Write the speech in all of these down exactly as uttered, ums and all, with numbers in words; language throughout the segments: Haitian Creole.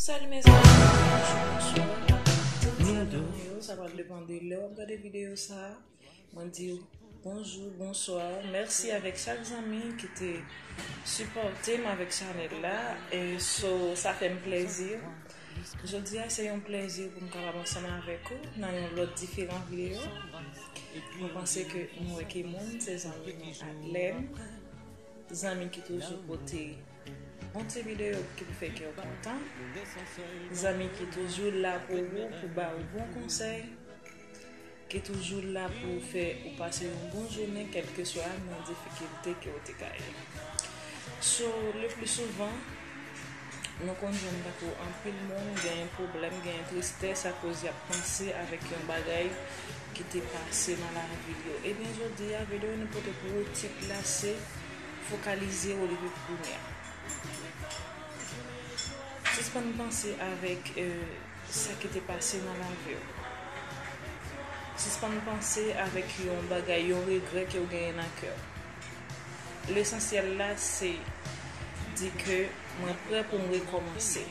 Salut mes amours, bonjou, bonswa. Tout sa nan yo, sa pral depann de lè w ap gade videyo sa a. Mwen di w bonjou, bonswa. Mèsi avèk chak zanmi ki te sipòte m avèk chanèl la. E so, sa fè m plèzi. Jodi a, se yon plèzi pou m kapab ansanm avèk ou nan yon lòt diferan videyo. Mwen panse ke nou wè ki moun, se zanmi nou Adlène. Zanmi ki toujou pote bon ti videyo ki pou fè kè w kontan. Zanmi ki toujou la pou ou, pou ba ou bon konsèy. Ki toujou la pou fè ou pase yon bon jounen, kèlkeswa nan difikilte ke w te ka ye. So, le pli souvan, nou konn jwenn tankou anpil moun genyen pwoblèm, genyen tristès akoz y ap panse avèk yon bagay ki te pase nan lavi yo. Ebyen, jodi a, videyo nou pote pou ou tit la se fokalize w depi kounye a. Sispann panse avèk, eh, sa ki te pase nan lavi w. Sispann panse avèk yon bagay, yon regrè ke w genyen nan kè w. Lesansyèl la, se di ke mwen prè pou m rekòmanse.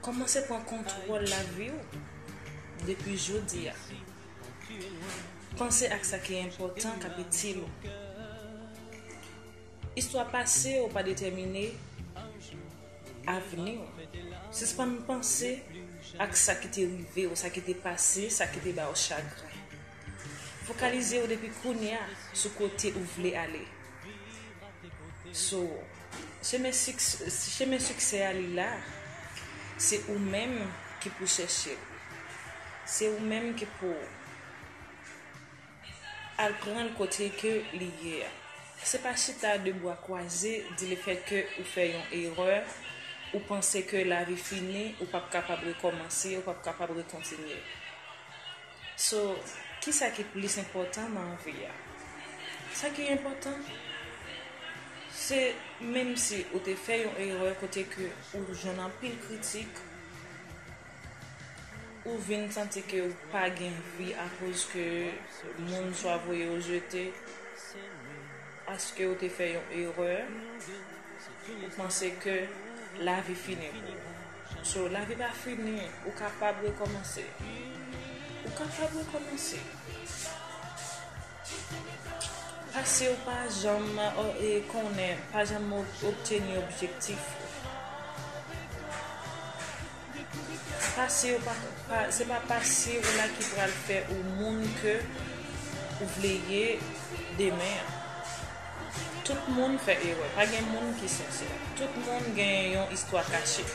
Kòmanse pran kontwòl lavi w depi jodi a. Panse ak sa ki enpòtan k ap itil ou. Istwa pase w pa detèmine avni w. Sispann panse ak sa ki te rive w, sa ki te pase, sa ki te ba w chagren. Fokalize w depi kounye a sou kote ou vle ale. So, chemen siks-, chemen siksè a li la, se ou menm ki pou chèche l. Se ou menm ki pou al pran l kote ke li ye a. Se pa chita de bra kwaze, di lefèt ke ou fè yon erè, ou panse ke lavi fini, ou p ap kapab rekòmanse, ou p ap kapab rekontinye. So, kisa ki plis enpòtan nan vi a? Sa ki enpòtan, se menm si ou te fè yon erè kote ke ou jwenn anpil kritik, ou vin santi ke ou pa gen vi akoz ke moun swa voye w jete, paske ou te fè yon erè, ou panse ke lavi fini pou ou. So, lavi pa fini, ou kapab rekòmanse. Ou kapab rekòmanse. Pase w pa janm, o, e, konnen, pa janm ob-, obteni objektif ou. Pase w pa, pa, se pa pase w la ki pral fè ou moun ke ou vle ye demen an. Tout moun fè erè, pa gen moun ki sensè. Tout moun gen yon istwa kache.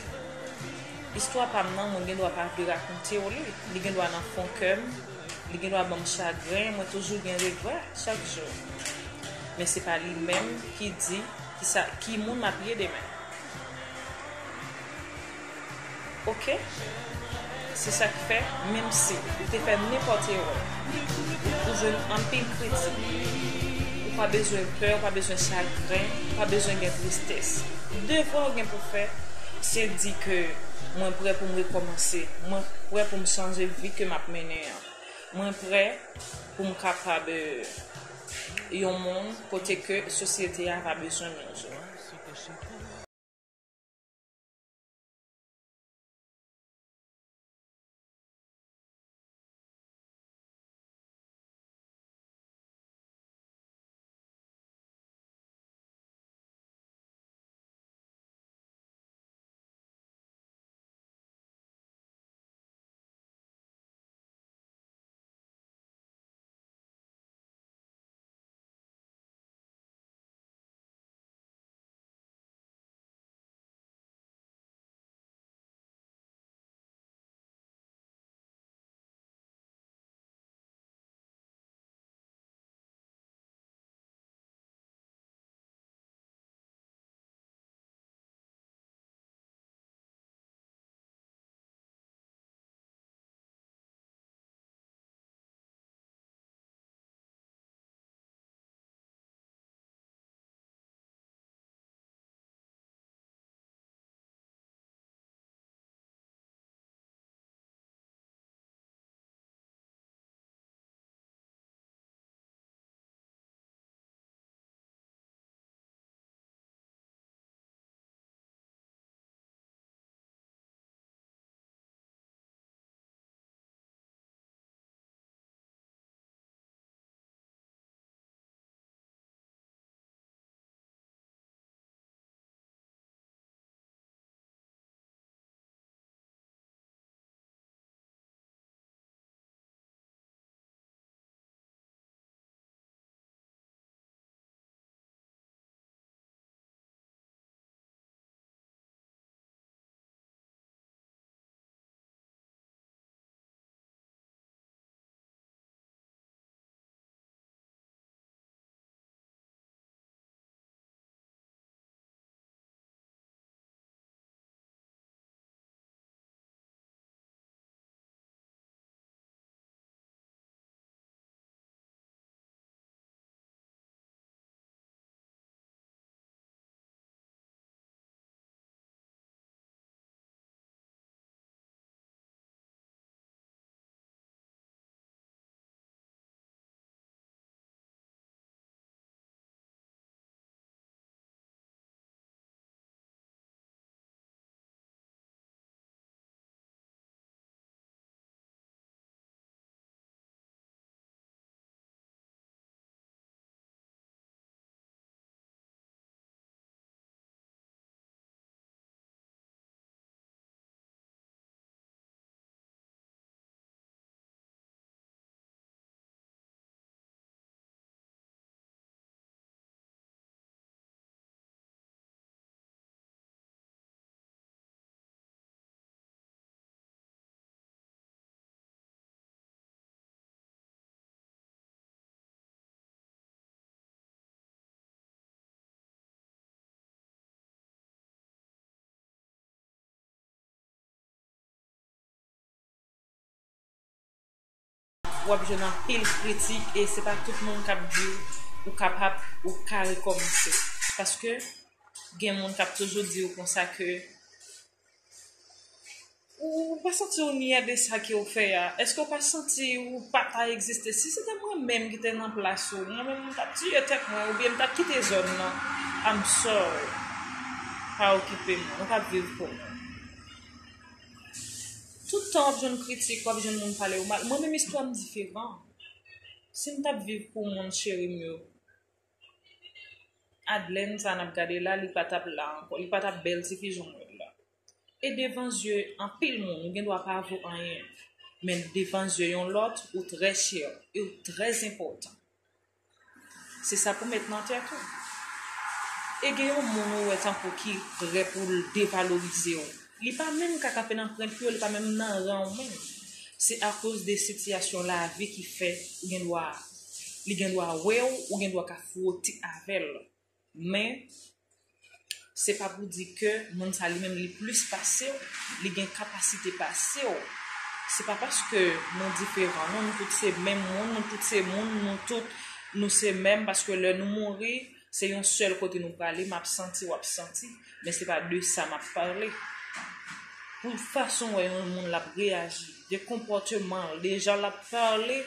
Istwa pa m nan, mwen gen dwa pa vle rakonte w li. Li gen dwa nan fon kè m. Li gen dwa ban m chagren, mwen toujou gen regrè chak jou. Men se pa li menm ki di ki sa, ki moun m ap ye demen. Oke? Se sa k fè, menm si ou te fè nenpòt erè, ou jwenn anpil kritik, ou pa bezwen pè, ou pa bezwen chagren, ou pa bezwen gen tristès. Devwa w gen pou fè, se di ke mwen prè pou m rekòmanse, mwen prè pou m chanje vi ke m ap mennen an. Mwen prè pou m kapab, eh, yon moun kote ke sosyete a va bezwen m yon jou. W ap jwenn anpil kritik e se pa tout moun k ap di w ou kapab, ou ka rekòmanse. Paske gen moun k ap toujou di w konsa ke ou pa santi w nyè de sa ke w fè a. Èske w pa santi ou pa ta egziste? Si se te mwen menm ki te nan plas ou, mwen menm m t ap tiye tèt mwen oubyen m t ap kite zòn nan. I'm sorry. Pa okipe mwen, mwen p ap viv pou mwen. Tout tan w ap jwenn kritik, w ap jwenn moun pale w mal. Mwen menm istwa m diferan. Si m t ap viv pou moun cheri m yo, Adlène sa n ap gade la, li pa t ap la ankò, li pa t ap bèl tifi jan mwen la. E devan zye anpil moun, ou gen dwa pa vo anyen, men devan zye yon lòt, ou trè chè e ou trè enpòtan. Se sa pou met nan tèt ou. E gen yon moun ou wè tankou ki prè pou l devalorize w. Li pa menm ka kanpe nan pwent pye w, li pa menm nan ran w menm. Se akoz de sitiyasyon lavi ki fè ou gen dwa, li gen dwa wè w, ou gen dwa ka fwote avè l. Men, se pa pou di ke moun sa li menm li plis pase w, li gen kapasite pase w. Se pa paske nou diferan, non, nou tout se menm moun, nou tout se moun, nou tout, nou se menm, paske lè nou mouri, se yon sèl kote nou prale, m ap santi, w ap santi, men se pa de sa m ap pale. Pou fason w wè yon moun l ap reyaji, de konpòteman l, de jan l ap pale,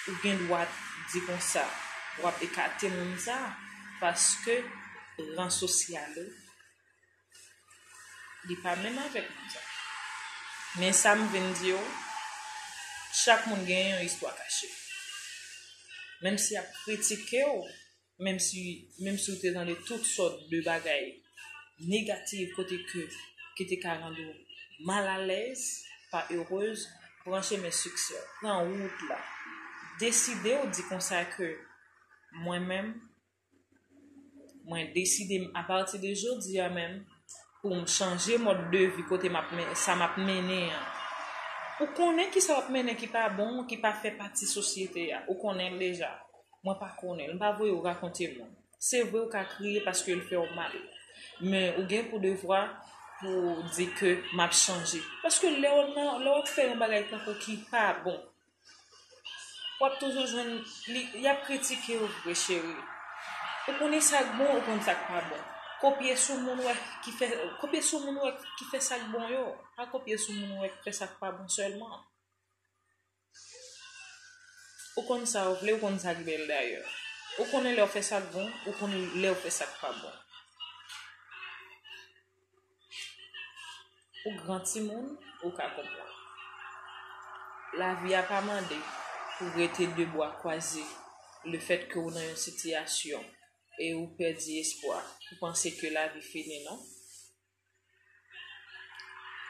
ou gen dwa di konsa, w ap ekate moun sa, paske ran sosyal ou, li pa menm avèk moun sa. Men sa m vin di w, chak moun gen yon istwa kache. Menm si y ap kritike w, menm si, menm si w te tande tout sòt de bagay negatif kote ke, ki te ka rann ou malalèz, pa erez, pran chemen siksè, pran wout la. Deside w di konsa ke mwen menm, mwen deside m apati de jodi a menm pou m chanje mòd de vi kote m ap men-, sa m ap mennen an. Ou konnen ki sa w ap mennen ki pa bon, ki pa fè pati sosyete a. Ou konnen l deja. Mwen pa konnen l. M pa voye w rakonte moun. Se vre w ka kriye paske l fè w mal. Men ou gen pou devwa pou w di ke m ap chanje. Paske lè w nan, lè w ap fè yon bagay tankou ki pa bon, w ap toujou jwenn li, y ap kritike w vre, cheri. Ou konnen sa k bon, ou konn sa k pa bon. Kopye sou moun wè ki fè, kopye sou moun wè ki fè sa k bon yo. Pa kopye sou moun wè ki fè sa k pa bon sèlman. Ou konn sa w vle, ou konn sa k bèl dayè. Ou konnen lè w fè sa k bon, ou konn lè w fè sa k pa bon. Ou gran timoun, ou ka konprann. Lavi a pa mande pou w rete de bra kwaze lefètke w nan yon sitiyasyon e ou pèdi espwa, ou panse ke lavi fini, non.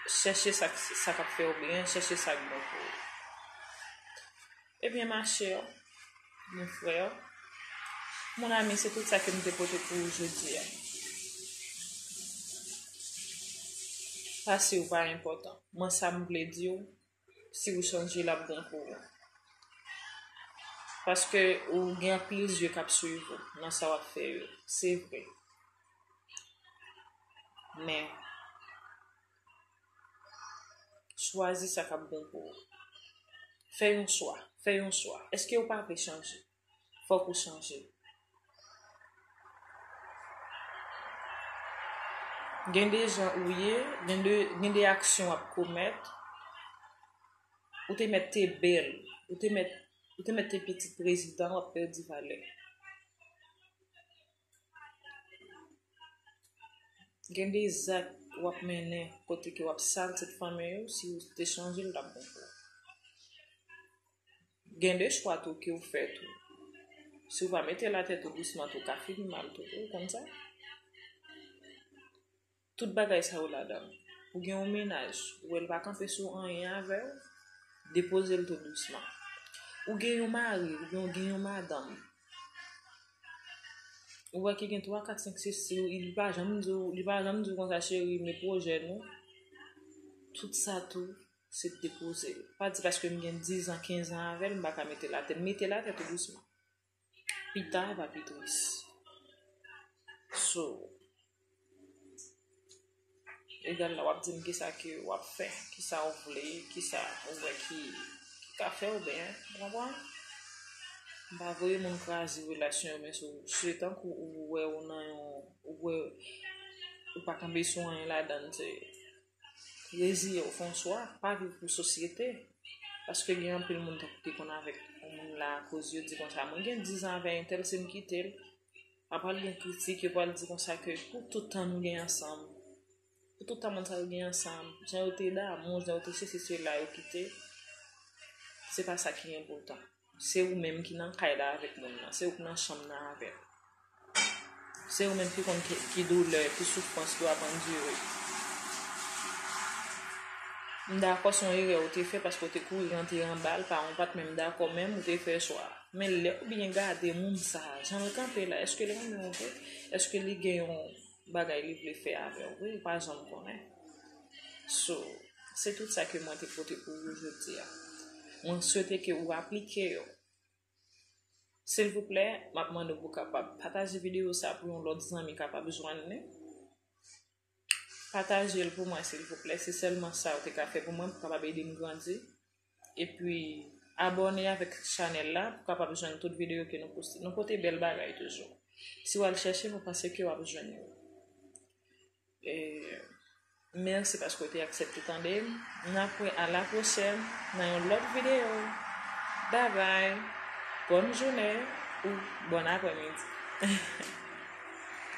Chèche sa k, sa k ap fè w byen, chèche sa k bon pou ou. Ebyen, ma chè, mon frè, mon ami, se tout sa ke m te pote pou ou jodi a. Pase w pa enpòtan. Mwen, sa m vle di w, si w chanje, l ap bon pou ou. Paske ou gen anpil zye k ap swiv ou nan sa w ap fè yo. Se vre. Men, chwazi sa k ap bon pou ou. Fè yon chwa. Fè yon chwa. Èske ou pa vle chanje? Fòk ou chanje. Gen de jan ou ye, gen de, gen de aksyon w ap komèt. Ou te mèt te bèl. Ou te mèt, ou te mèt te pitit prezidan, w ap pèdi valè. Gen de zak w ap mennen kote ke w ap sal tèt fanmi yo, si w te chanje, l t ap bon pou ou. Gen de chwa tou ke w fè tou. Si w pa mete latèt ou dousman tou, ka fini mal tou, ou konn sa? Tout bagay sa yo ladan l. Ou gen yon mennaj, ou wè l pa kanpe sou anyen avè w, depoze l tou dousman. Ou gen yon mari, oubyen ou gen yon madanm, ou wè ki gen twa, kat, senk, sis, li pa janm di w, li pa janm di w konsa, cheri, men pwojè nou, tout sa tou, se depoze l. Pa di paske m gen diz an, kenz an avè l, m pa ka mete latèt. Mete latèt ou dousman. Pita va pi tris. So, egal la, w ap di m kisa ke w ap fè, kisa w vle, kisa ou wè ki, ki ka fè w byen, ou konprann? M pa voye moun kraze relasyon yo, men sou se tankou ou wè ou nan yon, ou wè ou pa kanpe sou anyen ladan l, se reziye w, fè yon swa, pa viv pou sosyete. Paske gen anpil moun tankou ki konn avèk yon moun la, koz yo di konsa, mwen gen diz an avèk entèl, si m kite l, apre l gen kritik, yo pral di konsa ke pou tout tan nou gen ansanm, pou tout tan moun sa yo gen ansanm, jan yo te damou, jan yo te sesi sela, yo kite, se pa sa ki enpòtan. Se ou menm ki nan kay la avèk moun nan, se ou ki nan chanm nan avè l. Se ou menm ki konn ki, ki doulè, ki soufrans ke w ap andire. M dakò se yon erè ou te fè paske w te kouri rantre anba l, pa ou pa t menm dakò menm, ou te fè swa. Men lè w byen gade moun sa a, jan l kanpe la, èske l renmen w vre? Èske li gen yon bagay li vle fè avè w vre? Ou pa janm konnen. So, se tout sa ke mwen te pote pou ou jodi a. Mwen swete ke ou aplike yo. Silvouplè, m ap mande w pou w kapab pataje videyo sa pou yon lòt zanmi kapab jwenn li. Pataje l pou mwen, silvouplè. Se sèlman sa w te ka fè pou mwen, pou w kapab ede m grandi. Epi, abòne avèk chanèl la, pou w kapab jwenn tout videyo ke nou poste. Nou pote bèl bagay toujou. Si w al chèche, mwen panse ke w ap jwenn yo. E, mèsi paske w te aksepte tande m. N ap wè a la pwochèn nan yon lòt videyo. Babay. Bòn jounen ou bòn aprèmidi.